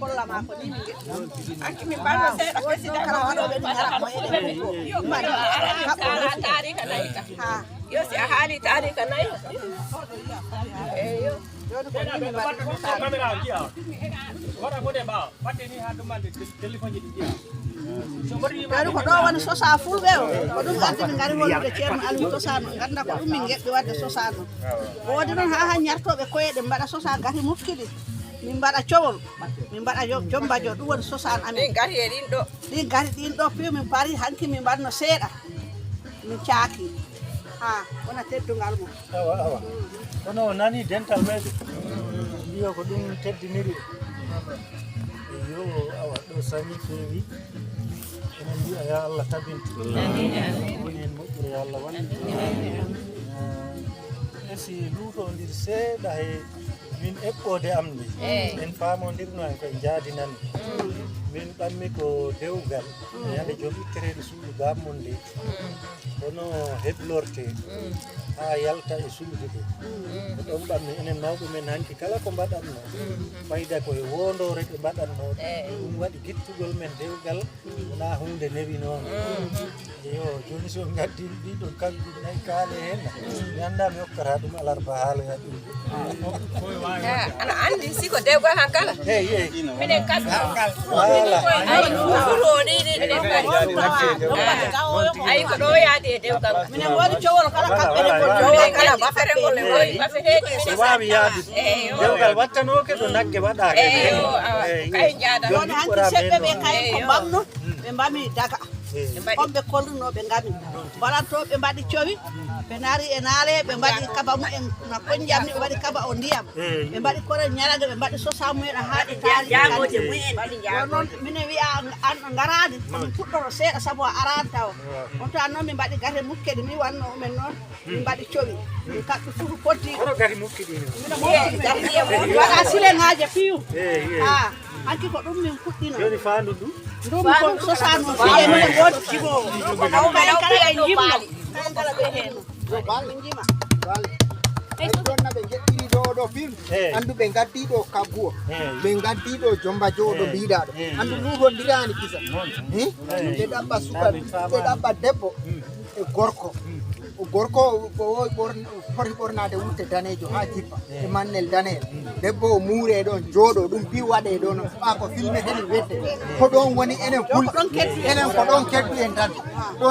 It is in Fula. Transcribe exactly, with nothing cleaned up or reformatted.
Kolla ma ko ni min ngeɗɗi. Anki min mbaɗno seeɗa kesi tan. Kala waɗooɓe ɗum ngara ko enen. Yo mbaɗi. Taarika nayi ka. Ha. Yo si a haali taarika nayi. Eyo. Joni ko ni min mbaɗi. Kamera jiya. Waɗa ko de ɓaawo. Batte ni ha dumande téléphone ji jiya. Kadi ko ɗo woni sosa fulɓe o. Ko ɗum addi min ngari wondude Ceerno Aliou sosa no. Ganda ko ɗum min ngeɗɗi wadde sosa no. Woodi noon ha ha ñartooɓe koye ɗe mbaɗa sosa gati mufti ɗi. Min mbaɗa cowol. Min mbaɗa yo-, jombajo. Ɗum woni sosa no amin. Min gari e ɗin ɗo. Ɗin gari ɗin ɗo piyo min pari hanki min mbaɗno seeɗa. Min caaki. Ha, wona teddungal mum. Awa, awa. Kono o nani dental meɗen. Mbiyo ko ɗum teddiniri. Yo, awa, ɗo sañi feewi. Enen mbiya ya Allah tabintu. Amin, amin. Woni en moƴƴere ya Allah wallu. Amin. Eh, esi luutondir seeɗa he min eɓɓoode am nde. Eh. En faamondirno en koye njaadinami. Mm. Min ɓammi ko dewgal. Mm. Ñande jom ittereede suudu baammum nde. Mm. Kono heblorte. Mm. Haa yalta e suudu nde. Mm. Ko ɗoon ɓammi enen mawɓe men hanki kala ko mbaɗatno. Mm. Fayda ko e wondoore ɓe mbaɗatno. Eh. Ɗum waɗi gittugol men dewgal. Wonaa huunde newi noon. Mm. Eyo, jooni so ngaddi ɗiɗo kalɗi nayi kaale heen, mi anndaa mi hokkata ɗum alarba haaloya ɗum. Ah, ana anndi si ko dewgal han kala? Eyi, eyi. Minen kadi. Voilà. Ay, ɗum fof ɗo ni, ni, ni, ni. Ay, ko ɗo yaadi e dewgal. Minen woodi cowol kala kamɓe ne, ko cowol kala bafere ngol e woodi bafere. So waawi yaadi. Eyo. Dewgal wattanooke ɗo nagge waɗaaka. Eyo, awa. Eyi. Kay njaada. Jooni hanki seɓɓe ɓe kay ko mbamno, ɓe mbami daga. Eyi. On ɓe kolluno ɓe ngami. Mbaɗanto ɓe mbaɗi cowi, ɓe naari e naale, ɓe mbaɗi kaba mumen na konjam ni, ɓe mbaɗi kaba o ndiyam. Eyi. Ɓe mbaɗi kore ñaraga, ɓe mbaɗi sosa mumen haa ɓe taari. Jaagoje mumen. Yo noon, minen wiya an, an ngaraani, ko min puɗɗoro seeɗa sabu a araani taw. On tan noon min mbaɗi gate mukkedi, mi wanno umen noon. Min mbaɗi cowi. Min kaɓɓi fufu poddi. Hoto gati mukki ɗi. Mino mofti. Waɗa sileŋaaje piyu. Eyi, eyi. Ah, hanki ko ɗum min puɗɗino. Joni faandu ndu? Ɗum ko sosano fiye mino woodi jiboowo. Ko naw kala kala en jimno. Kala kala ɓe heen. Min jima. Ay, ɗon na ɓe ngeɗɗiri ɗo, ɗo film. Eyi. Anndu ɓe ngaddi ɗo kaggu o. Eyi. Ɓe ngaddi ɗo jomba jowo ɗo mbiɗa ɗo. Eyi. Anndu luutondirani kisa. Noon. Hi? Eyi. Ɓe ɗaɓɓa suka, ɓe ɗaɓɓa debbo. Mm. E gorko. Mm. O gorko o, o, o ɓorn-, foti ɓornaade wutte daneejo haa jippa. E mannel daneyel. Mm. Debbo o muure ɗon, jooɗo ɗum, bi waɗe ɗon, ɓa ko filme heni wedde. Ko ɗon woni enen fulɓe. Enen ko ɗon keddu en tan. Ɗon